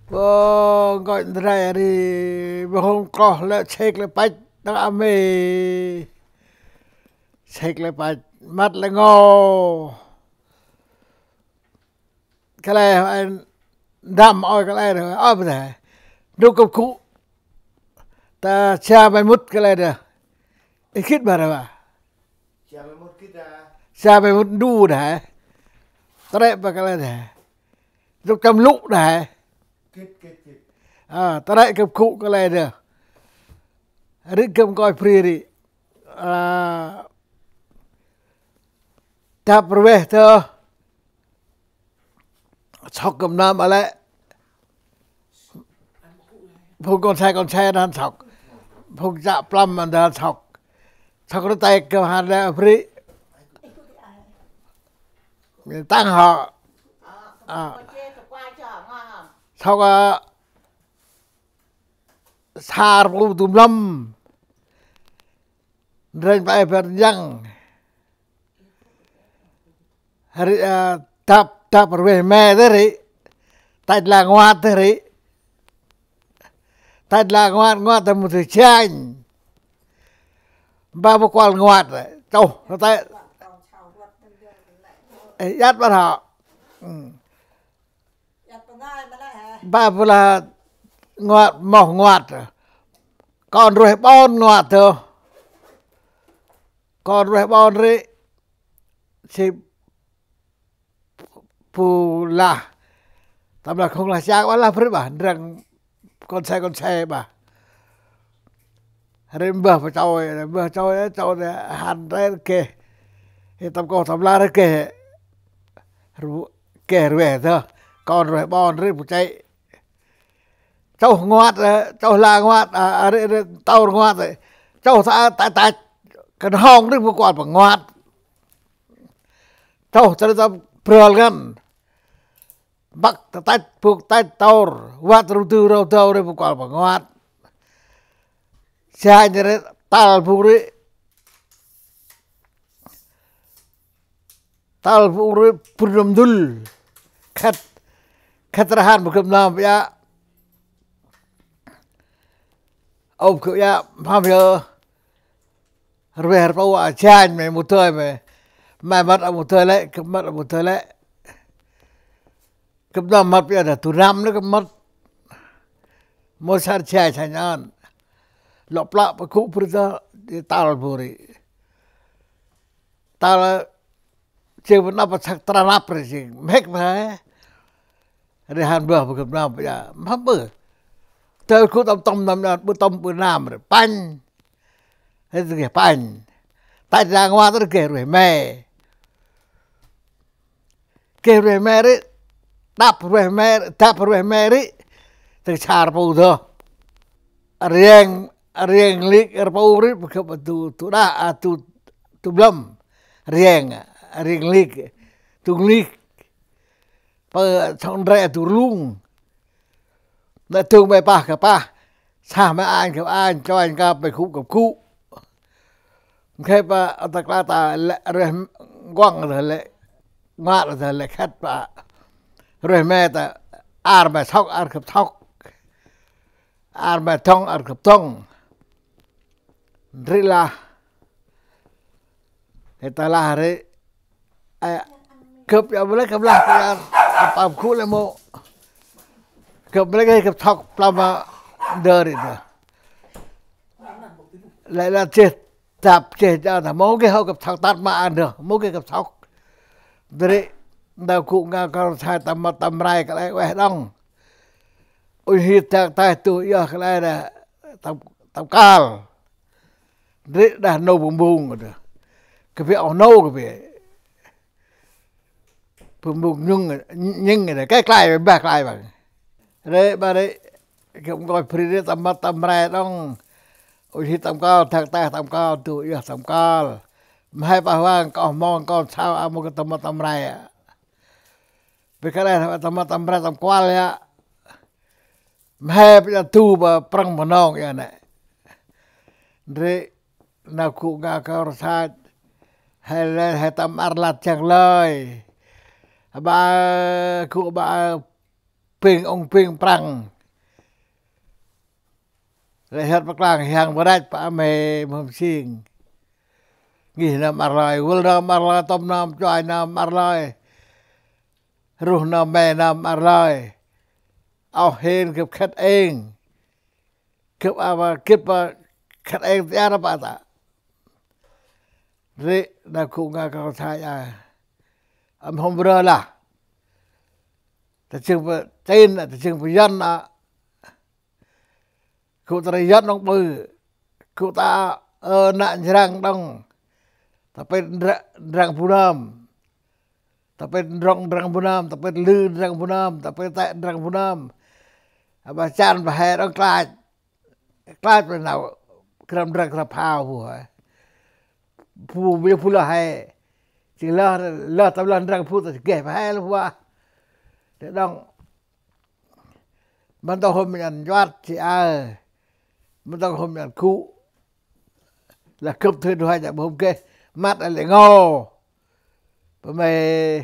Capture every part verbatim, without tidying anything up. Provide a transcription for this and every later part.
Bơ ngơi ndrai ri, bơ hôm kloh lĕ sek lĕ păch, đăng ame. Sek lĕ păch, măt lĕ ngô. Kăl e hŏ, ndăm ôi kăl e hŏ, ôi bơ tê. Ndrôk kăp gŭ. Ta sia may mŭt kăl e dê. Ih gĭt bah rê bah. Sia may mŭt gĭt ah. Sia may mŭt ndu dê. Trĕ bah kăl e dê. Ndrôk tâm lŭ dê. Gĭt, gĭt, gĭt. A, trĕ kăp gŭ kăl e dê. Ri gâp ngơi bri ri. A, dăp rveh tơ. Sŏk gâp nơm a lĕ. Phung kon se kon se đah sŏk. Phung chă plăm đah sŏk. Sŏk rê tê gâp hăn lĕ bri. Tăng hŏ. A. Sŏk a. Sar bu du mlâm. Ndreng pa e bơt njăng. Ri, a, dăp, dăp rveh me tê ri. Tăch la ngoat tê ri. Tăch la ngoat, ngoat tê mŭt tê janh. Ba bu kuăl ngoat tê. Tôh, tê. Ê, iăt bơh hŏ. Ba bu lah ngoat, moh ngoat. Kon rveh ƀon ngoat tê. Kon rveh ƀon ri. Si bu lah. Tâm lah khŏng lah siak, ƀa lah bri bah. Ndrăng kon se kon se bah. Ri mbah pa choi, mbah choi, choi hăn rê geh. Ê, tâm koh tâm lah rê geh. Ru-, geh rveh tê. Kon rveh ƀon ri bu chê. Chôh ngoat, ơ, chôh la ngoat, a, a, ri, ri, taur ngoat, ơ. Chôh ta, ta, ta, kơnhong ri bu kuăl pa ngoat. Chôh ta, ta, brơl ngăn. Băk ta tăch, bŭk tăch, taur, văt rŭ dâu, rŭ dâu ri bu kuăl pa ngoat. Sia nhe ri, tal bŭk ri. Tal bu ri bun nâm dŭl. Khât. Khât rhan bu gâp nơm bia. Ôp gâp bia, mhâm yơ. Rveh rpâu a janh me mâu dơi me. Me mât a mâu dơi lĕ, gâp mât a mâu dơi lĕ. Gâp nơm mât bia dah du năm nê gâp mât. Mâu sar janh sanh ăn. Lŏ plă pa gŭ bri tơ, di tal bu ri. Tal jêng bơh năp săk tra năp ri jêng mhĭk mhe. Ri hăn bơh bơh gâp nơm bơh ya. Mhâm bơh. Tơ gŭ tâm tâm nơm nơm bơh tâm bơh nơm ri. Panh. Ri geh panh. Tăch la ngoat ri geh rveh me. Geh rveh me ri. Dăp rveh me ri. Dăp rveh me ri. Tơ sar bu dơ. Riêng, riêng lik rpâu ri, bơh gâp du, du đah, a, du, du mlâm. Riêng, riêng lik, du lik. Pơ sŏng ndrĕ du rlung. Nê du me pah gâp pah. Sah me anh gâp anh, choi gâp me gŭ gâp gŭ. Mkhê pa, a, ta kla ta lĕ rveh, nkuăng ta lĕ, ngoat ta lĕ khât pa. Rveh me ta, ar me sŏk, ar gâp sŏk. Ar me dŏng, ar gâp dŏng. Ndri lah. Hê ta lah ri. Ê, gâp ya bơ lĕ, gâp lah, gâp ya, apa gŭ lĕ mâu. Gâp bơ lĕ, gâp sŏk, plăm ma, ndơ ri ndơ. Lĕ lah jêh, dăp jêh, ja ta, mâu geh hŏ gâp sŏk, tât ma ăn ndơ, mâu geh gâp sŏk. Ndri, ndơ gŭ ngăn kơl sai tâm mât tâm rai kăl e ueh đŏng. Ui hit dak taih tuh yơh kăl e dah tâm, tâm kal. Ndri đah nô bu mbung dah. Kơ bi oh nô kơ bi. Bu mbung nhung, nhing dah. Kơi klai bi, bah klai băng. Ri, ba ri. Gâp ngơi bri ri tâm mât tâm rai đŏng. Ui hit tâm kal, dak taih tâm kal, tuh yơh tâm kal. Mhe pah vang, kơ oh mong, kơ oh sao, a mâu kơ tâm mât tâm rai. Bi kăl e tâm mât tâm rai tâm kuăl ya. Mhe pia du ba prăng ma nong ya nê. Ndri nau gŭ ngăn kơl sach. He lĕ he tâm ar lăt jăng lơi. Ba gŭ ba pêng ŏng pêng prăng. Lĕ hăt pơklang hiăng bơrach pă mhe mhâm sing. Ngih nơm ar lơi, vâl nơm ar lơi, tôm nơm chuai nơm ar lơi. Ruh nơm me nơm ar lơi. Ôh hên gâp khât êng. Gâp a ba gâp ba khât êng tiar pă ta. Ri na gŭ nga kâo sai a. Ăm hom brơ lah. Ta jêng pơ Chin, ta jêng pơ Yuăn a. Gŭ ta ri Yuăn đŏng ƀư. Gŭ ta, ơ, nă njrăng đŏng. Ta pêt ndra-, ndrăng bu nơm. Ta pêt ndrŏng ndrăng bu nơm, ta pêt lư ndrăng bu nơm, ta pêt tĕ ndrăng bu nơm. A ba chan ba he đŏng klach. Klach ba nau krăm ndrăng krăm phao bu he. Bu bu bu lah he. Jêng lah, lah tâm lah ndrăng bu ta geh ba he lah bu a. Tê đŏng. Mân tông hôm nhăn nchuăt si aơ. Mân tông hôm nhăn gŭ. Lah gâp thê du hanh a bơh hôm geh. Măt a lĕ ngô. Pơ mê.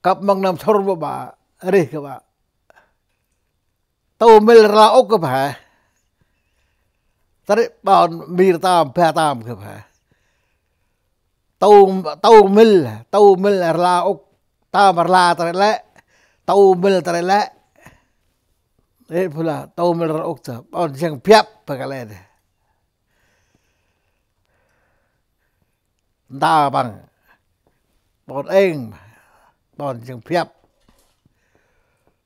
Kăp măng năm sôr bơ ba. Rih gâp a. Tô mil rla ôk gâp hê. Tơri ƀon mir tơm, ba tơm gâp hê. Tô, tô mil, tô mil rla ôk, tơm rla tơri lĕ, tô mil tơri lĕ. Ê, bu lah, tô mil rla ôk tơ, ƀon jêng biăp, ba kăl e dê. Nta păng. Ƀon êng, ƀon jêng biăp.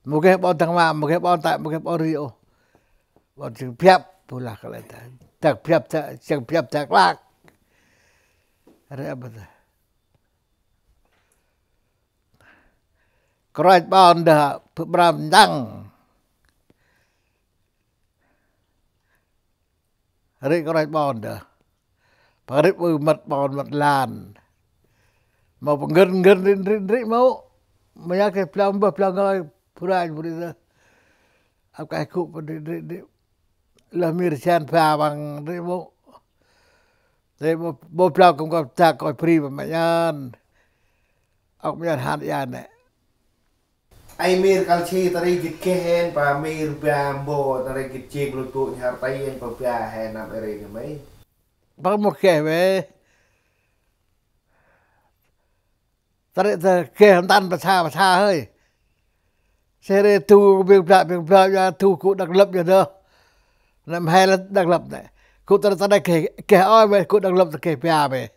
Mâu geh ƀon Dăng Ma, mâu geh ƀon Tây, mâu geh ƀon Ri ôh. Ƀon jêng biăp, bu lah kăl e dê. Dak biăp, dak, jêng biăp, dak lak. Rê apa dê. Kôranh ƀon dê, bu bram njăng. Rĭ kôranh ƀon dê. Păng rĭ ƀư mât ƀon mât lan. Mâu păng ngăn ngăn rĭ rĭ rĭ mâu. Mâu nhă kê blau mbơh blau ngơi. Phu ranh phu rĭ dê. Ăp kay gŭ păng rĭ rĭ rĭ. Lah mir jan ba păng rĭ mâu. Rĭ mâu, mâu blau kông kông dak kôi bri păng ma yan. Ăp ma yan han yan nê. Ay mir kăl si ta ri gĭt geh hên, pa mir ba mbo ta ri gĭt jêng lŭt bôk nhar tay hên, pa ba hên năm ri nê mây. Păng mâu geh vê. Ta ri ta geh ntăn pa sa, pa sa hơi. Sê ri tu biêng bla, biêng bla, ya tu gŭ độc lập ya dơ. Năm he lah độc lập nê. Gŭ ta ri ta ri geh, geh ôi mê, gŭ độc lập ta geh ba mê.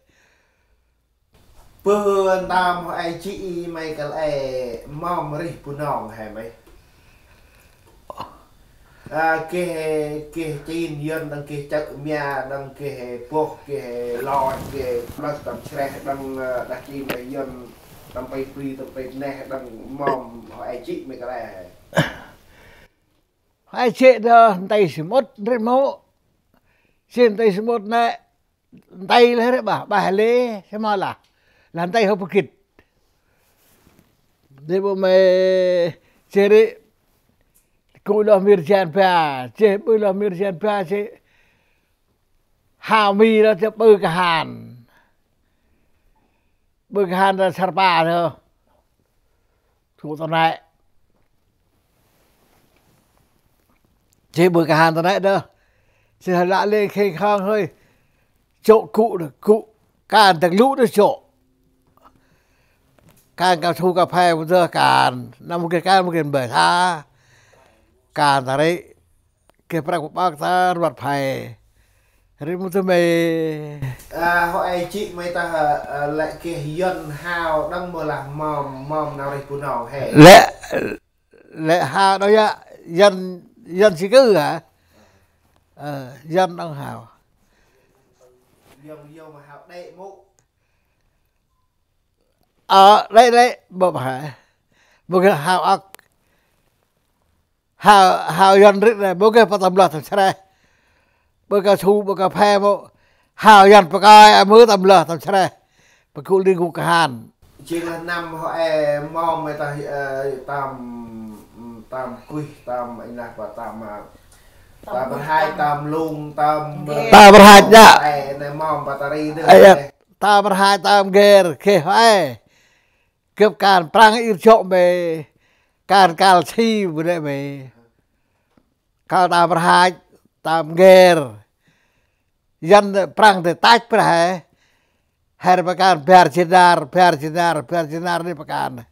Bơ ntơm hŏ e jê̆ i may kăl e mâm rih Bunong he may. A, geh, geh Chin Yuăn đăng geh Chơ̆ Mia đăng geh Boh geh Lôch geh plơ̆ tâm Sreh đăng, ơ, đah Chin đah Yuăn tâm pay bri tâm pay neh đăng mâm hŏ e jê̆ may kăl e he. Hŏ e jê̆ dơ nti si mŭt rĭ mâu. Si nti si mŭt nê. Nti lĕ rê bah, bah lĕ, sê ma lah. Lah nti hŏ pơgĭt. Dê bô mê, sê rê, gŭ lŏ mir jan ba, sê ƀư lŏ mir jan ba, sê hao mi lŏ sê ƀư kahan. Ƀư kahan ta sar pa dơ. Gŭ ta nê. Jêh ƀư kahan ta nê dơ. Jêh lah lêng khêng khăng hơi. Jŏ gŭ dơ, gŭ. Kan dâng lŭ dơ jŏ. Kan cao su cà phê bu dơ kan. Năm mâu geh kan mâu geh mbơh sa. Kan ta ri. Geh prăk bu ƀơk ta rvăt phê. Ri mâu tơ mê. A, hŏ e jê̆ may ta, a, lĕ geh Yuăn hao đăng mâu lah mâm, mâm nau rih Bunong he. Lĕ, lĕ hao đăng ya, Yuăn, Yuăn si kư hả? Ơ, Yuăn đăng hao. Yuăn, Yuăn ma hao đê mâu. Ơ, đê, đê, bơ hả? Mâu geh hao ăk. Hao, hao Yuăn rĭ nê, mâu geh pa tâm lơh tâm Sreh. Ƀư cao su, ƀư cà phê mâu. Hao Yuăn pa kơi, a mơ tâm lơh tâm Sreh. Pa gŭ ling gŭ kahan. Jêng lah năm hŏ e mâm may ta, ơ, tâm, tâm kuih, tâm, inh lah pa tâm, a, tâm rhach, tâm lung, tâm, ơ, tâm rhach, ya. E, nê mâm pa ta ri dơ. Ê, ya. Tâm rhach, tâm gêr, geh hŏ e. Gâp kan prăng ir jŏ mê. Kan kal si bu nê mê. Kal ta mrhach, ta mger. Yăn Prăng ta tach brah he. Her pa kan bar jênar, bar jênar, bar jênar nê pa kan.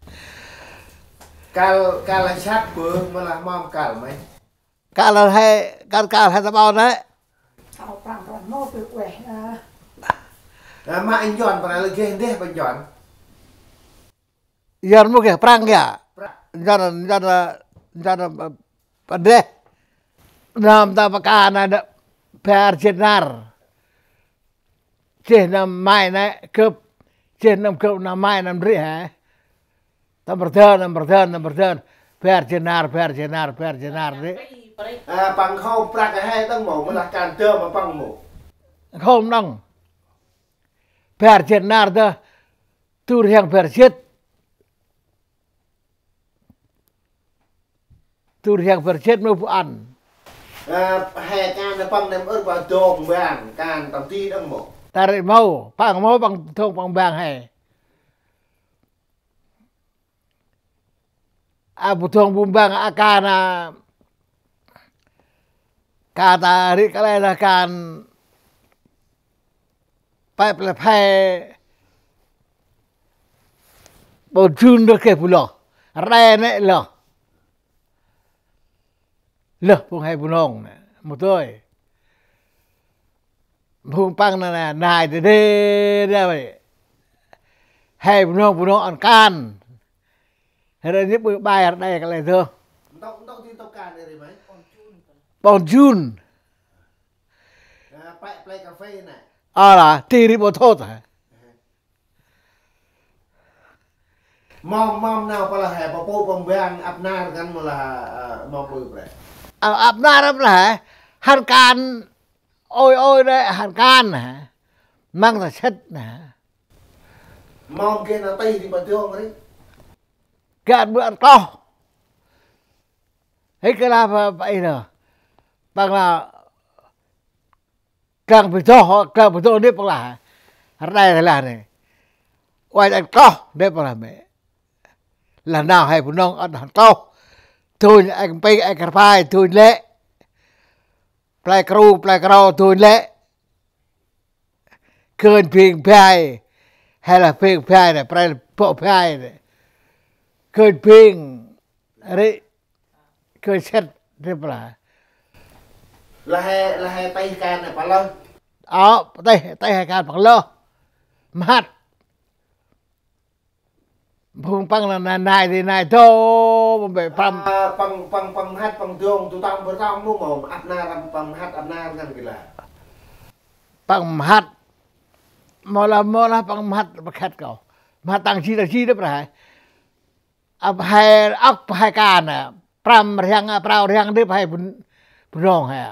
Kal, kal he săk bơ, mâu lah mâm kal mê. Kal he, kan kal he ta ƀon nê. Kal Prăng Prăng mâu bơ ueh, a. Nê, ma anh John, Prăng lĕ geh ndeh pa John. Yăn mâu geh Prăng ya. Prăng. Yăn, yăn, yăn, pa ndeh. Năm ta pa kan nê, bar jênar. Jêh năm mai nê gâp. Jêh năm gâp năm mai năm rĭ he. Tâm rơdơn, tâm rơdơn, tâm rơdơn. Bar jênar, bar jênar, bar jênar rĭ. A, păng khôm prăk he đăng mâu, mâu lah kan dơm ma păng mâu. Khôm đăng. Bar jênar dơh. Du rhiăng bar jêt. Du rhiăng bar jêt mâu bu ăn. A, he kan păng nêm ur pa dong bang, kan tâm di đăng mâu. Ta rĭ mâu, păng mâu păng dong păng bang he. A, bu dong bu bang a kan a. Kan ta rĭ kăl e lah kan. Păp lĕ phe. Ƀon Jun rơh geh bu lơh. Rđe nê lơh. Lơh phung he Bunong nê. Mâu dơi. Phung păng nê nê, nai dê dê dê vay. He Bunong, Bunong ăn kan. He rê nê ƀư bai rđe kăl e dơh. Ntŭk, ntŭk di ntŭk kan rê mê. Ƀon Jun. A, play, play cà phê nê. A lah, ti rĭ ƀon Thôt hê. Mâm, mâm nau pa lah he, pa pô păng bang ăp nar kan mâu lah, a, mâm ƀư brê. A, ăp nar ăp lah he. Hăn kan, ôi ôi đê, hăn kan he. Măng ta sĭt nê. Mâm geh nau tih di pa dong rĭ. Geh ăn ƀư ăn kloh. Hê kơ lah pa, pa ih nơ. Păng lah Klang bơh doh, klang bơh doh nê păng lah. Rđe lah nê. Uănh ăn kloh nê păng lah mê. Lah nau he Bunong ăn hăn kloh. Dônh ăn ping ăn krpai dônh lĕ. Play kru, play kro dônh lĕ. Kơnh bing bai. He lah bing bai nê, play bŏ bai nê. Kơnh bing. Rĭ. Kơnh sĭt nê păng lah. Lah he, lah he tih kan nê păng lơh. Ơ, tih, tih he kan păng lơh. Mhăt. Phung păng lah nai, nai di nai dô, bê păng. A, păng, păng, păng mhăt, păng dông, tu tăm bơr tăm mô mô, ăp nar, păng mhăt, ăp nar ngăn kơ lah. Păng mhăt. Mâu lah, mâu lah păng mhăt, păng khăt kâo. Mhăt tăng si, tăng si nê păng lah. Ăp he, ăp he kan nê. Prăm rhiăng, prao rhiăng nê păng he Bun-, Bunong he.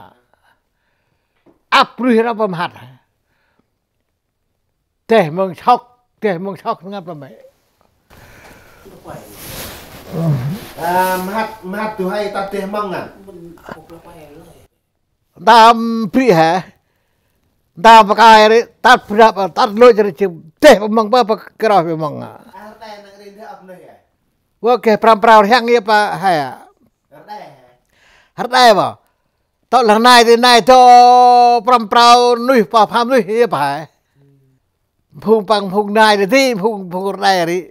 Ăp bruih rŏ păng mhăt. Deh mâng sŏk, deh mâng sŏk ngăn păng mê. A, mhăt, mhăt du huê tât deh mâng ngăn. Ntơm bri he. Ntơm bri he rĭ, tât brăp, tât lôch rĭ, deh păng mâng pa, pa kơroh păng mâng. Wơ geh prăm prao rhiăng yơh pa he. Rđe bơ. Tât lah nai di nai dô prăm prao nuih pa pham nuih yơh pa he. Phung păng phung nai di di, phung, phung rđe rĭ.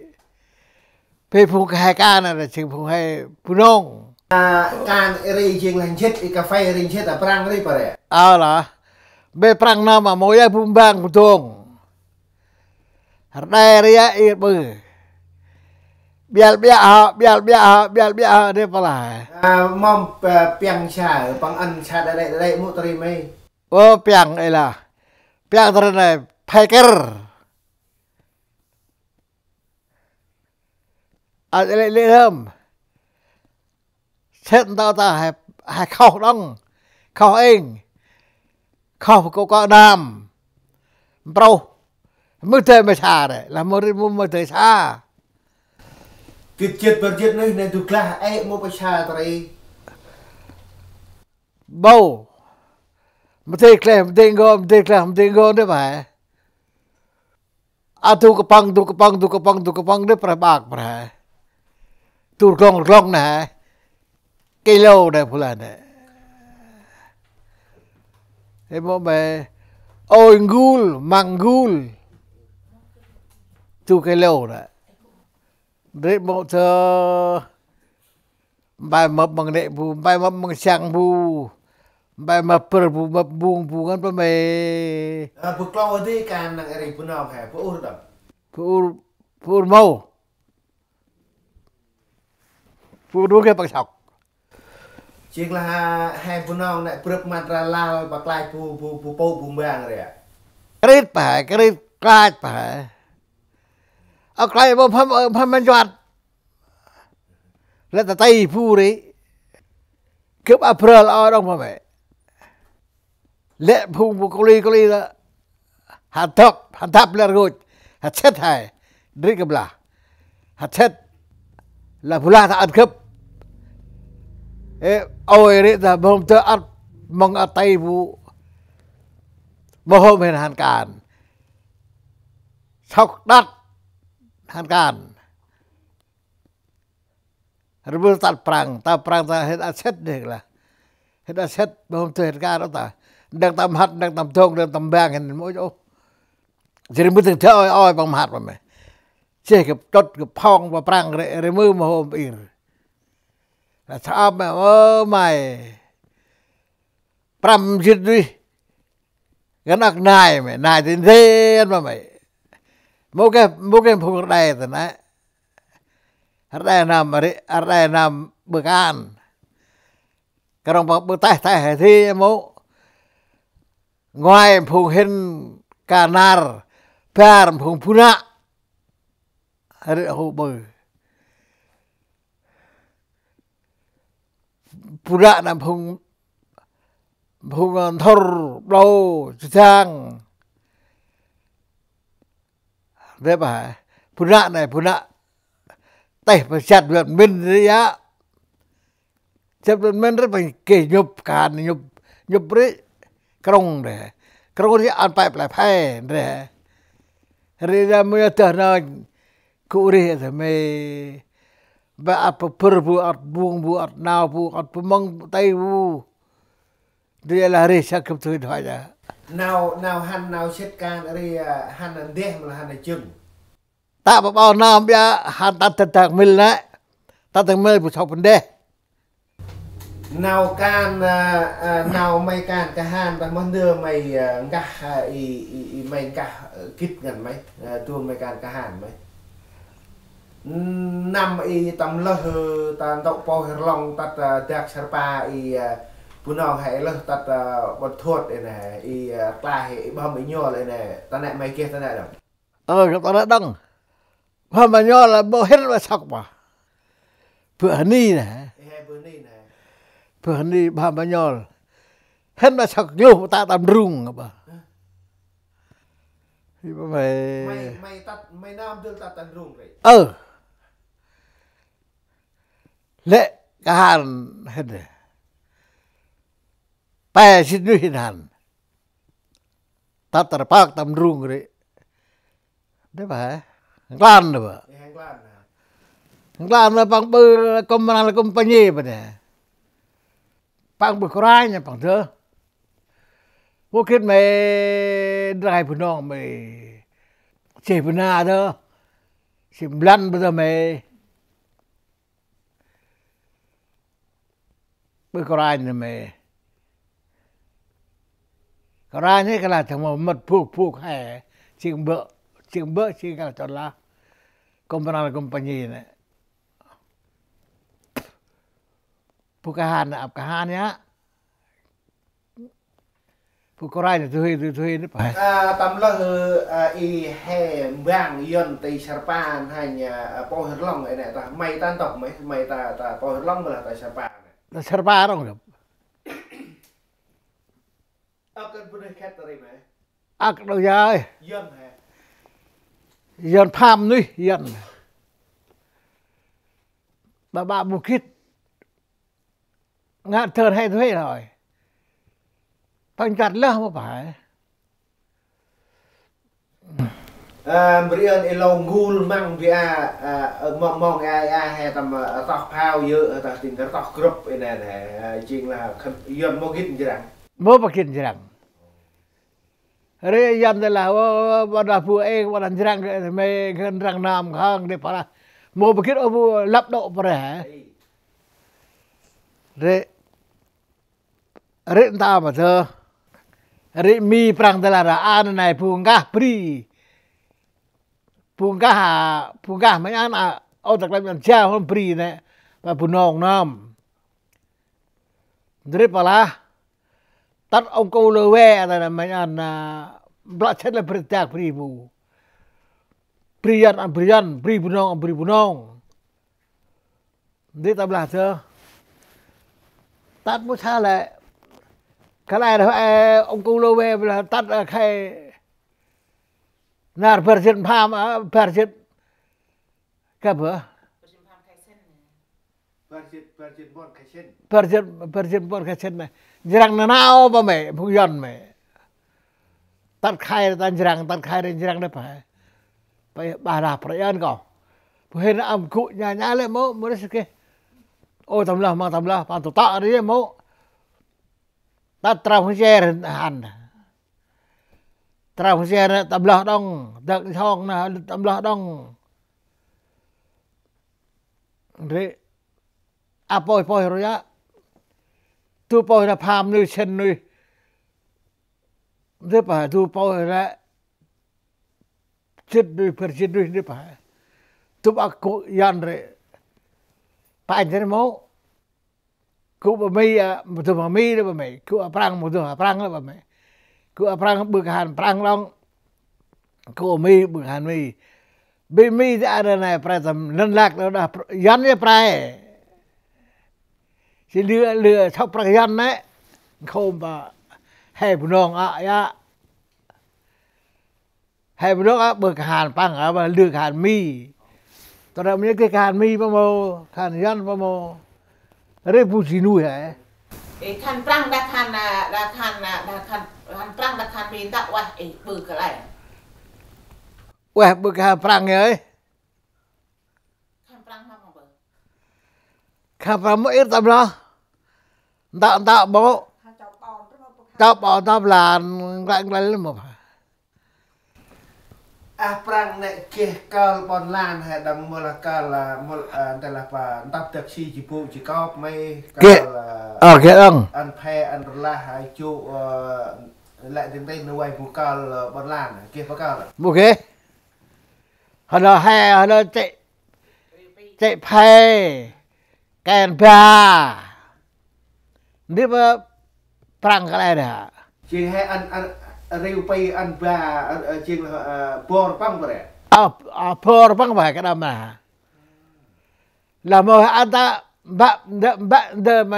Bê phung kơ he kan nê, jêng phung he Bunong. A, kan rĭ jêng lah njêt, i cà phê rĭ njêt, a, prăng rĭ pa rê. A lah. Bê prăng nơm a mâu yơh bu mbang bu dông. Rđe rĭ yơh i ƀư. Biăl biă hŏ, biăl biă hŏ, biăl biă hŏ, nê păng lah. A, mâm, a, piăng sa, păng ăn sa đa đa đa mŭ tơri mê. Ơ, piăng ê lah. Piăng tơri nê, phe kơr. A, lĕ, lĕ lơm. Sĭt ntâo ta he, he khoh đŏng. Khoh êng. Khoh kơ kơ nam. Mprôh. Mưh dơi mê sa rê. Lah mô rĭ mô mưh dơi sa. Gĭt jêt bơr jêt nuyh nê du glah ê mô pa sa tơri. Bâu. Mdê kleh, mdê ngô, mdê kleh, mdê ngô nê pa he. A, du kpăng, du kpăng, du kpăng, du kpăng nê preh ƀak preh. Tur glŏng glŏng nê, kilo nê bu lah nê. Ê mâu mê, ôi ngul, măng ngul. Tu kilo nê. Ndri mâu thơ, mbai mâp măng nê bu, mbai mâp măng siăng bu, mbai mâp pơr bu, mâp bung bu ngăn pa mê. Ơ, bu klâu a dê kan nâng ri bu nong he, bu ur đâm. Bu ur, bu ur mâu. Bu ur mâu geh păng sŏk. Jêng lah he bu nong nê brơp măt ra lal pa klach bu, bu, bu pô bu mbang ri a. Krit pa he, krit klach pa he. Ơ klach mâu pham, ơ, pham măn nchuăt. Lĕ ta tây bu ri. Gâp a brơl ơ đŏng pa mê. Lĕ phung bu kli kli lah. Hăn dăp, hăn dăp lĕ rngôch. Hăn sĭt he. Ndri kơp lah. Hăn sĭt. Lah bu lah ta ăt gâp. Ê, ôi ri ta mâu hôm tơ ăt măng ăt tây bu. Mâu hôm hên hăn kan. Sŏk đăt hăn kan. Rvư tât Prăng, ta Prăng ta hên ăt sĭt dê lah. Hên ăt sĭt, mâu hôm tơ hên kan ôh ta. Ndăng ta mhăt, ndăng ta mdông, ndăng ta mbang hên mâu ôh. Jêh ri mâu dâng thơ ôi ôi păng mhăt pa mê. Jêh gâp trŭt, gâp phŏng pa Prăng ri, ri mơ mâu hôm ir. Lah sa ăp mê, ơ may. Prăm jĭt rih. Ngăn ăk nai mê, nai tĭn tĭn pa mê. Mâu geh, mâu geh phung rđe tơ nê. Rđe năm ri, rđe năm ƀư kan. Krŏng păng ƀư têh têh he thi mâu. Ngoai phung hên ka nar, bar phung bu nă. Ri hô ƀư. Bu nă nê phung, phung, ơ, nthŭr, ƀlâu, jêh dang. Ndri pa he. Bu nă nê, bu nă. Têh pa jăt Việt Minh ri a. Jăt Việt Minh ri pa geh nhŭp kan, nhŭp, nhŭp ri. Krŭng ndri. Krŭng ri ăn pĕ play phe ndri. Ri a mâu a dơh nơnh. Gŭ rêh ta mê. Ba ăt pơpơr bu, ăt bung bu, ăt nau bu, ăt pơmăng tây bu. Ndri lah rêh săk gâp tui đuač a. Nau, nau hăn, nau sĭt kan ri, ơ, hăn ndeh mâu lah hăn jâng. Ta ƀă ƀâo nơm ƀiă hăn tât tât tât mil nê. Tât tât mil bu sŏk pơndeh. Nau kan, ơ, ơ, nau may kan kahan, ƀă moh ndơ may, ơ, ngah, ơ, i, i, i may ngah, ơ, gĭt ngăn may, ơ, du may kan kahan may. Năm i tâm lơh, ơ, ta ntŭk pôh Rlŏng tât, ơ, dak Sarpa i, ơ, bu nong he lơh tât, ơ, Ƀuôn Thuôt i nê, i, ơ, klaih i Bham Êñuôl i nê, ta nê may geh ta nê đŏng. Ơ, gâp ta nê đŏng. Bham Êñuôl lah mâu hên mâu sŏk mâu. Bơh ni nê. Ê, he bơh ni nê. Bơh ni Bham Êñuôl. Hên mâu sŏk luh ta tâm rung bơh. Hơ? Hi bơh may. May, may tât, may nơm dơl tât tâm rung ri. Ơ. Lĕ kahan hên. Pe sĭt nuih hên hăn. Tât tâm rpăk tâm rung ri. Ndri pa he. Nklan ndri pa. Ê, he nklan hă? Nklan ndri păng ƀư kŭm mrăng lĕ kŭm pa nhê pa nê. Păng ƀư kôranh păng dơh. Mâu gĭt may ndrai bu nong may. Jêh bu na dơh. Jêh mlăn bu dơh may. Ƀư kôranh nê may. Kôranh nê kơ lah thăng mâu mât bôk bôk he. Jêng bơ̆, jêng bơ̆, jêng kơ lah chon lah. Kŭm mrăng lĕ kŭm pa nhê nê. Bu kahan nê, ăp kahan yă. Bu kôranh nê, du huê, du, du huê nê pa. Ơ, tâm lơh, ơ, i he mbang Yuăn ti Sarpa hăn, ơ, pôh Rlŏng i nê ta. May ta ntŭk may, may ta, ta pôh Rlŏng mâu lah ta Sarpa nê. Ta Sarpa rŏng gâp. Ơ, kơt bu nê khĕt ta ri may. Ăk đŏng yơi. Yuăn he. Yuăn pham nuih, Yuăn. Ƀă ƀă mâu gĭt. Ngăn thơr he du huê lơi. Păng nchuăt lơh mâu pa he. Ơ, bri ăn ê lô ngul măng bi a, ơ, mong mong a a he tâm, ơ, toh phao yơ, ơ, toh tin toh grŭp ê nê nê, ơ, jêng lah khân Yuăn mâu gĭt njrăng. Mâu bi gĭt njrăng. Ri Yuăn tê lah, ô, ô, ƀon lah bu ê, ƀon lah njrăng, mê njrăng năm khăng, dê pala. Mâu bi gĭt ô bu lăp đŏ pre. Ri, ri nta ma thơ. Ri Mi Prăng tê lah ra, a nê nê bu ngah bri. Bu ngah, bu ngah mê ăn a, ô tak lem ăn jao hôn bri nê. Ba bu nong năm. Ndri pala. Tât ông Cô Lơ We, a, ta nê mê ăn, a, blă sĭt lĕ bri dak bri bu. Bri Yuăn ăn bri Yuăn, bri bu nong ăn bri bu nong. Ndri tâm lah thơ. Tât mâu sa lĕ. Kăl e rơh e ông Cô Lơ We blah tât, a, khay. Nar bar jĭt pham, a, bar jĭt. Kơp hơ? Bar jĭt, bar jĭt ƀon khay sĭn. Bar jĭt, bar jĭt ƀon khay sĭn nê. Njrăng nê nau ba mê, phung Yuăn mê. Tât khay ta njrăng, tât khay ri njrăng nê pha. Pha ba lah pra Yuăn kâo. Bu hên ăm gŭ nha nha lĕ mâu, mâu rê sê kê. Ô tâm lah, măng tâm lah, păng tŭ tâ ri mâu. Tât trao hông jêr hăn. Trao hông jêr tâm lah đŏng, dăk song nê tâm lah đŏng. Ri. A pôi pôi rô ya. Du pôi nê pham nuih sĭn nuih. Ndri pha du pôi nê. Jĭt nuih, bar jĭt nuih ndri pha. Du ba gŭ Yuăn ri. Panh ri mâu. Gŭ ba Mi, a, mâu du ba Mi lĕ ba Mi. Gŭ a Prăng mâu du a Prăng lĕ ba Mi. Gŭ a Prăng ƀư khan Prăng đŏng. Gŭ Mi ƀư khan Mi. Bi Mi tê a nê nê pre tâm lân lak đah Yuăn yơ pre. Jêh lư, lư sŏk prăk Yuăn nê. Nkhôm ba he bu nong a ya. He bu nong a ƀư khan Prăng a ba lư khan Mi. Tơ nê mâu geh khan Mi ba mâu, khan Yuăn ba mâu. Ri bu ji nuih he. Ê, khan Prăng đah khan, a, đah khan, a, đah khan, khan Prăng đah khan Mi ntŭk ueh, ê, ƀư kơ lĕ. Ueh ƀư khan Prăng yơ. Khan Prăng mâu ƀư. Khan Prăng mâu ir tâm lah. Ntŭk, ntŭk mâu. Chau ƀon tâm lah, nglăi nglăi lĕ mâu. A Prăng nê geh kơl ƀon lan he đŏng mâu lah kơl, a, mâu, a, ntê lah pa, ntăp dăk si ji bu ji kop mê, geh. Kơl, a, ơ, geh đŏng. Ăn phe, ăn rlah, a, ju, a, lĕ dâng tê nê vay bu kơl, a, ƀon lan, geh pa kơl. Mâu geh. Hơ nê he, hơ nê chê, chê phe. Khen ba. Ndri ba Prăng kăl e đah. Jêng he ăn, ăn, riu pi ăn ba, ăn, ăn, jêng lah, ơ, bor păng ba re. A, a, bor păng ba kơ đăm nê. Lah mâu he ăn ta mbă, ndơ, mbă, ndơ ma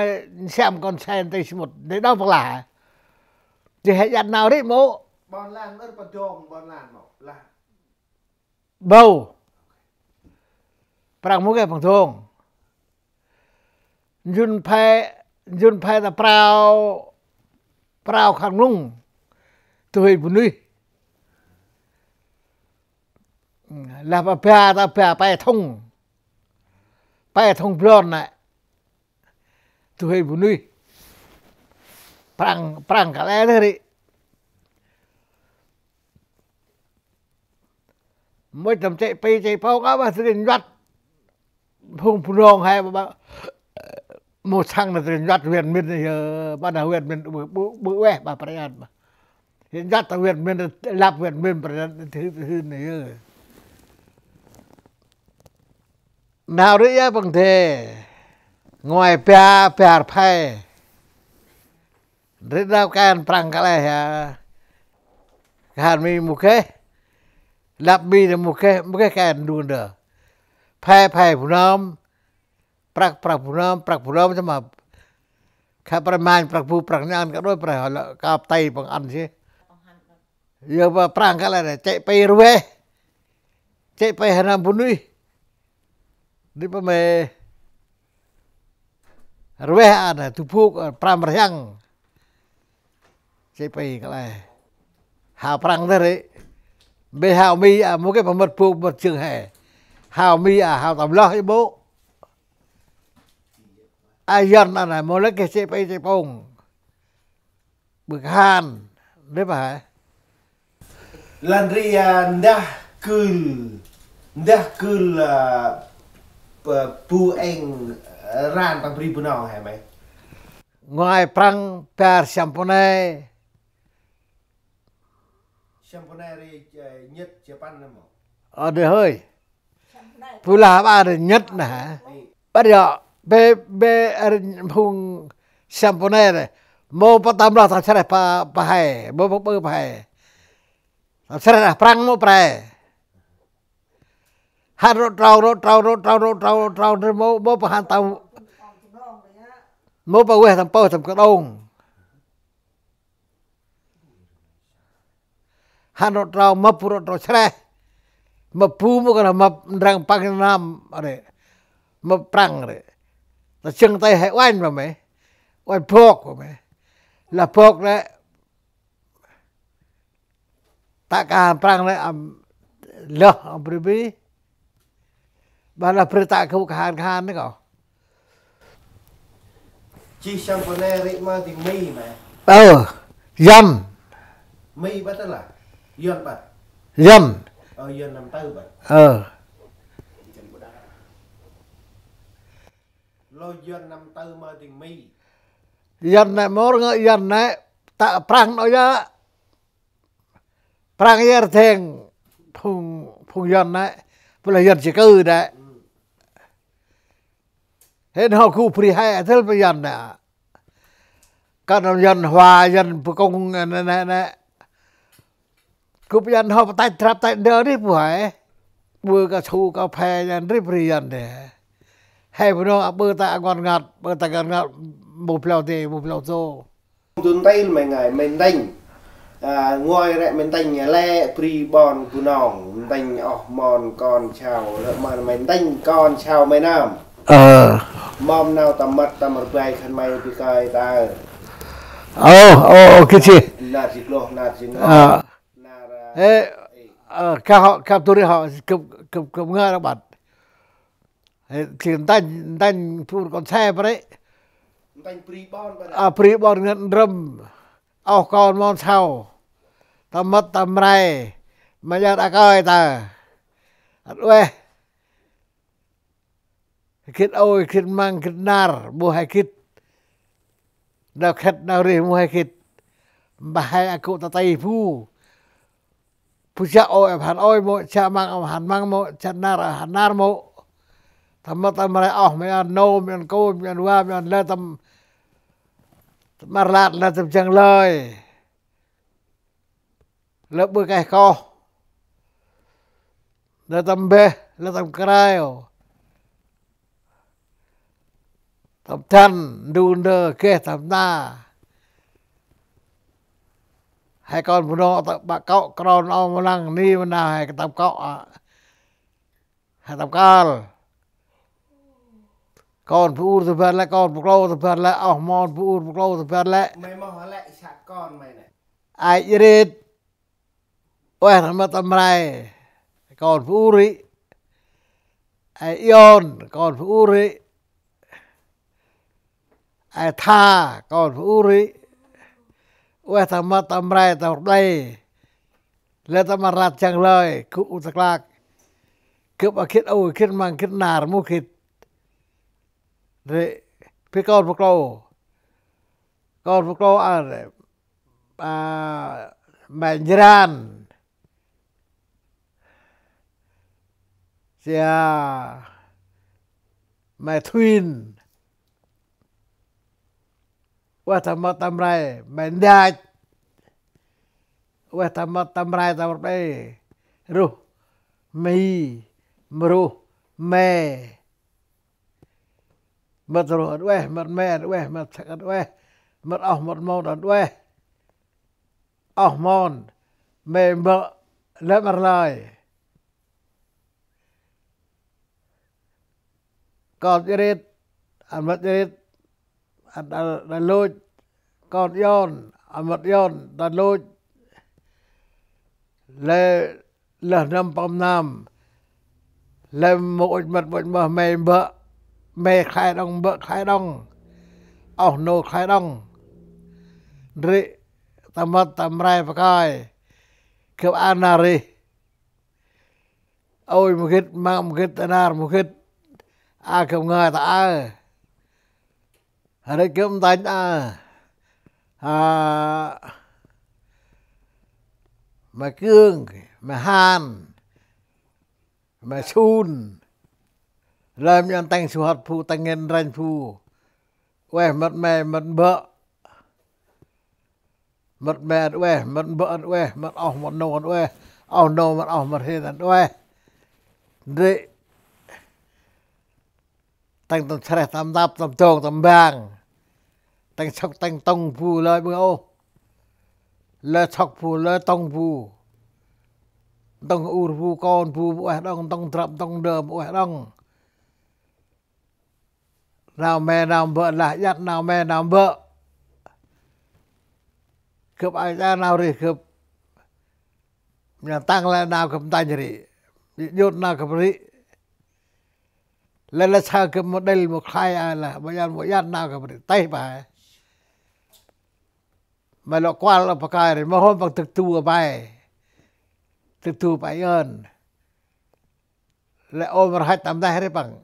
siăm kon sen tê sŭt. Ndri đŏng păng lah. Jêng he dăn nau ri mâu. Ƀon lan, ơ, pa dong, ƀon lan mâu. Lah. Bâu. Prăng mâu geh păng dong. Njŭn phe, njŭn phe ta prao, prao khăn nglŭng. Tui bunuyh. Lah pa ba ta ba pe thŭng. Pe thŭng blon nê. Tui bunuyh. Prăng, Prăng kăl e đah ri. Mâu tâm chê pi chê pông a ba tơ njuăt. Phung bu nong he ba, ba. Mâu săng nê tơ njuăt huyện Min nê yơ, ba nê huyện Min ƀư, ƀư, ƀư ueh ba pre ăn ba. Njuăt ta huyện Min, lăp huyện Min pre ăn tơ, tơ nê yơ. Nau ri ya păng dê. Ngoai ba, ba phe. Ri nau khen Prăng kăl e ya. Khan Mi mâu geh. Lăp Mi nê mâu geh, mâu geh khen du ndơ. Phe, phe bu nơm. Prăk, prăk bu nơm, prăk bu nơm tơma. Kha prăk manh, prăk bu, prăk nhan, kơ đôi prăk, lĕ kăp tay păng ăn si. Yơ ba Prăng kăl e đah, chê pi rveh. Chê pi hơnăm bunuyh. Ndri ba mê rveh ăn, tu phuk, a, pram rhiăng. Chê pi kăl e. Hao Prăng tơ ri. Bê hao mi a mâu geh păng mât bôk mât jâng he. Hao mi a hao tâm lơh i bôk. A Yuăn a nây mâu lĕ geh che pê che pông. Bơh khan. Ndri pa he. Lah ndri a ndah kưl. Ndah kưl a bu êng ran ta bri Bunong he may. Ngoai Prăng bar Siam Pô Nê. Siam Pô Nê ri Nhật Japan nê mâu. Ơ ndri hơi. Bu lah ba ri Nhật nê hê. Bât yơh bê bê ri phung Siam Pô Nê ri. Mâu pa tâm lah tâm sreh pa pa he. Mâu pa ƀư pa he. Tâm sreh lah Prăng mâu pre. Hăn rŏ trâu rŏ trâu rŏ trâu rŏ trâu rŏ trâu ndri mâu mâu pa hăn tâm mâu pa ueh tâm pơh tâm kđông. Hăn rŏ trâu mâp bu rŏ trâu sreh. Mâp bu mâu kơt mâp ndrăng păng năm ri. Mâp Prăng ri. Ta jâng tay he uănh ma may. Uănh bok ma may. Lah bok lĕ. Ta kahan Prăng lĕ ăm lơh ăm bri bri. Bah lah bri ta kơ kahan kahan nê kâo. Jêh Siam Pô Nê ri ma ding Mi ma. Ơ, Yuăn. Mi bât lah. Yuăn bât. Yuăn. Ơ, Yuăn năm tư bât. Ơ. Lơ Yuăn năm tư ma ding Mi. Yuăn nê mâu rngơ Yuăn nê ta Prăng nô yơh. Prăng yơh rdeng phung phung Yuăn nê. Bơ lah Yuăn di cư đê. Hên hŏ gŭ bri he dăl bơ Yuăn nê. Kơt nâm Yuăn Hoa, Yuăn Bơ Kông nê nê nê. Gŭ bơ Yuăn hŏ bơ tăch drăp tăch ndơ ri bu he. Bơ ka su ka phe Yuăn ri bri Yuăn đê. He Bunong a bơ ta ngon ngăt, bơ ta ngon ngăt, mâu blao đê, mâu blao tô. Dŭn ntil may ngai, may ntĭnh. A, ngoai rĕ may ntĭnh lĕ bri ƀon Bunong, ntĭnh oh mon kon sau, lĕ ma may ntĭnh kon sau may nơm. Ơ. Mâm nau tâm mât tâm rbai khân may bi kơi ta. Ơ, ơ, ơ, kơ chi. Nar ji kloh, nar ji ngơ. Ơ. Nar, a, ê, ơ, ka hŏ, ka turi hŏ, kơp, kơp, kơp ngơ ră băt. Ê, chi ntĭnh, ntĭnh pur kon se pa rĕ. Ntĭnh bri ƀon pa rĕ. A, bri ƀon ngăn râm. Oh kon mon sau. Tâm mât tâm rai. Ma yar a kơi ta. Ăt ueh. Gĭt ôi, gĭt măng, gĭt nar, mâu he gĭt. Nau khĕt, nau rêh, mâu he gĭt. Mbah he a gŭ ta tây bu. Bu jă ôi, ăm hăn ôi mâu, jă măng, ăm hăn măng mâu, jă nar, ăm hăn nar mâu. Tâm mât tâm rai oh, mâu ăn nô, mâu ăn kônh, mâu ăn va, mâu ăn lơ tâm, tâm măr lăt, lơ tâm jăng lơi. Lơ ƀư keh koh. Lơ tâm mbeh, lơ tâm krai. Tâm dăn, ndu ndơ, geh tâm na. He kon Bunong ta ƀă kŏ, kron âu mâu lăng ni mâu nau he tâm kŏ a. He tâm kal. Kon bu ur tâm ban lĕ, kon bu klô tâm ban lĕ, oh mon bu ur bu klô tâm ban lĕ. May mâu lĕ sa kon may nê. Ai Jrit. Ueh tâm mât tâm rai. Kon bu ur ri. Ai Yon, kon bu ur ri. Ai Tha, kon bu ur ri. Ueh tâm mât tâm rai tâm rplay. Lĕ tâm măr lăt jăng lơi, gŭ u ta klak. Gâp a gĭt ôi, gĭt măng, gĭt nar, mâu gĭt. Ri, bê kon bu klô. Kon bu klô a, a, may Njran. Sia may Thuin. Ueh tâm mât tâm rai may Ndach. Ueh tâm mât tâm rai tâm rplay. Ruh Mi, mruh Me. Mât ruh ăt ueh, mât me ăt ueh, mât săk ăt ueh. Mât oh, mât mon ăt ueh. Oh mon, me mbơ̆, lĕ măr lơi. Kon Jrit, ăn mât Jrit, ăn đa, đa lôch. Kon Yon, ăn mât Yon, đa lôch. Lĕ lơh năm păm năm, lơm mâu ŭch mât ŭch mơh, mê̆ mbơ̆, mê̆ khlay đŏng, mbơ̆ khlay đŏng, oh nô khlay đŏng. Ndri ta mât ta mray pakơi, gâp ăn nau rêh. Ôi mâu gĭt, măng mâu gĭt, ta nar mâu gĭt, a gâp ngơi ta aơ. Rêh gâp ntănh a, a, ma Kương, ma Han, ma Sun. Lơm nhăn tâng suhat bu, tâng ngên ranh bu. Ueh, mât mê̆, mât mbơ̆. Mât mê̆ ăn ueh, mât mbơ̆ ăn ueh, mât oh mât nô ăn ueh, oh nô mât oh mât hên ăn ueh. Ndri. Tâng tâm sreh, tâm dăp, tâm dong, tâm bang. Tâng sŏk, tâng tŏng bu lơi ƀư ôh. Lơi sŏk bu, lơi tŏng bu. Ntŏng ur bu, kon bu, mâu ueh đŏng, ntŏng drăp, ntŏng ndơ, mâu ueh đŏng. Nau mê̆ nau mbơ̆ lah, iăt nau mê̆ nau mbơ̆. Gâp ai da nau rêh gâp. Mâu tăng lĕ nau gâp ntănh rêh. Djôt nau gâp rêh. Lĕ lĕ saơ gâp mâu đêl mâu khlay ai lah, mâu iăt mâu iăt nau gâp rêh. Têh ƀai. Mâu lŏ kuăl lŏ pakơi rêh, mâu hôm păng tŭk tu ƀai. Tŭk tu ƀai yơn. Lĕ ôm rhăch tâm neh rêh păng.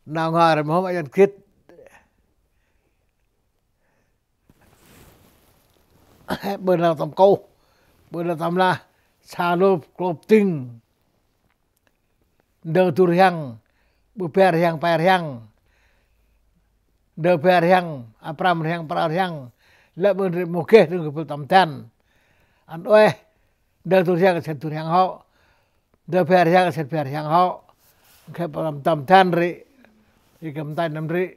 Nau ngơi rêh mâu hôm ai yơn gĭt. Ƀư nau tâm kôh, ƀư nau tâm lah, sa lôp klôp tĭng. Ndơ du rhiăng, ƀư bar rhiăng, pe rhiăng. Ndơ bar rhiăng, a prăm rhiăng, prao rhiăng. Lĕ ƀư ndri mâu geh đŏng gâp tâm dăn. Ăn ueh, ndơ du rhiăng, sĭt du rhiăng hŏ. Ndơ bar rhiăng, sĭt bar rhiăng hŏ. Geh tâm, tâm dăn rêh. Ri gâp ntănh năm rêh.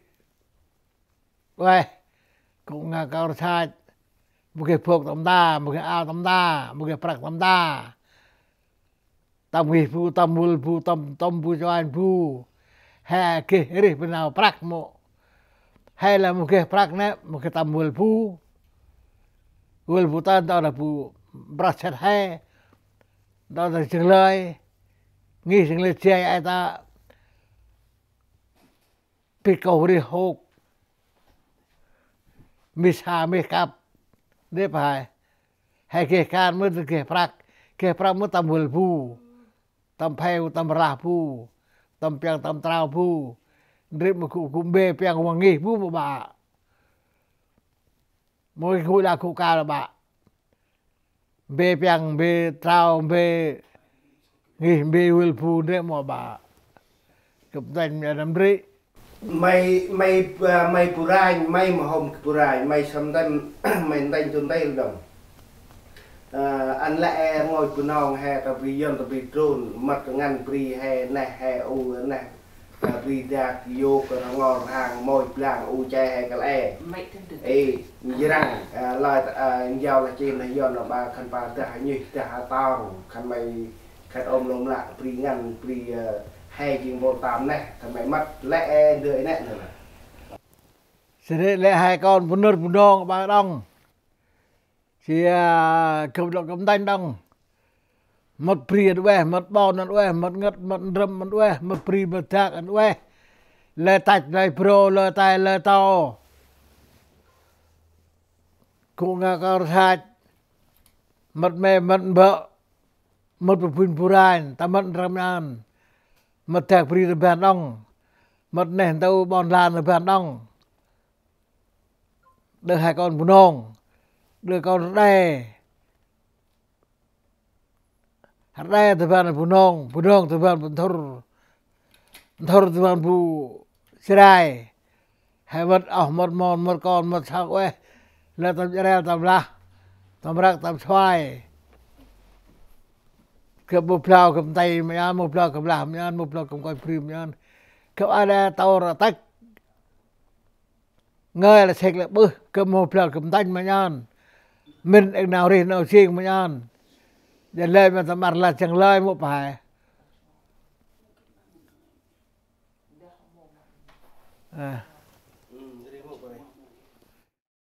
Ueh, gŭ ngă kơl rơsach. Mâu geh bôk tâm ta, mâu geh ao tâm ta, mâu geh prăk tâm ta. Tâm ngih bu, tâm vâl bu, tâm, tâm bu chuanh bu. He geh rêh bơh nau prăk mâu. He lah mâu geh prăk nĕ, mâu geh tâm vâl bu. Vâl bu ta, ntô lah bu brah sĭt he. Ntô lah jâng lơi. Ngih jâng lơi jay ai ta. Bĭk kôh rêh hôk. Mih sa mih kăp. Ndri ƀai. He geh kan mâu geh prăk. Geh prăk mâu tâm vâl bu. Tâm pheo, tâm rlah bu. Tâm piăng, tâm trao bu. Ndri mâu gŭ, gŭ mbê piăng văng ngih bu mâu ƀă. Mâu gŭ lah gŭ kal ƀă. Mbê piăng, mbê trao, mbê ngih, mbê vâl bu ndri mâu ƀă. Gâp ntănh mâu năm rêh. May, may, a, may bu ranh, may mâu hôm bu ranh, may săm ntănh, may ntănh tu ntil đŏng. A, ăn lĕ e rngôch Bunong he ta bri, Yuăn ta bri trôn, mât ngăn bri he neh, he u neh. A, bri dak yôk rngol rhang môch blang u che he kăl e. Ê, njrăng, a, lơi, a, njao lah che neh Yuăn lah ba khân păng dah nhih, dah tong, khân may, khân ôm lôm lạ, bri ngăn, bri, a, he jêng mpôl tam neh, khân may mât, lĕ e ndơ i nĕ nơ lah. Sri lĕ hai kon bu nơr bu nong ba đŏng. Sia gâp lŏ gâp ntănh đŏng. Mât bri ăn ueh, mât ƀon ăn ueh, mât ngăt, mât ndrâm ăn ueh, mât bri mât dak ăn ueh. Lơi tăch, lơi bro, lơi tay, lơi to. Gŭ ngă kơl rơsach. Mât mê̆, mât mbơ̆. Mât bu bun bu ranh, ta mât ndrâm ăn. Mât dak bri ta ban đŏng. Mât neh ntu ƀon lan ta ban đŏng. Đơ hai kon Bunong. Đơ kon Rđê. Rđê ta ban Bunong, Bunong ta ban Nthŭr. Nthŭr ta ban bu Srai. He mât oh, mât mon, mât kon, mât sŏk ueh. Lĕ tâm Jrel, tâm Lah, tâm Răk, tâm Suai. Gâp mâu blau gâp nti mâu ăn, mâu blau gâp lah mâu ăn, mâu blau gâp nkoch bri mâu ăn. Gâp a đe tôr a tăch. Ngơi lah sek lah bơh, gâp mâu blau gâp ntănh mâu ăn. Mĭn êng nau rêh nau jêng mâu ăn. Jăn lơi mâu tâm ăt lah jâng lơi mâu pai. A.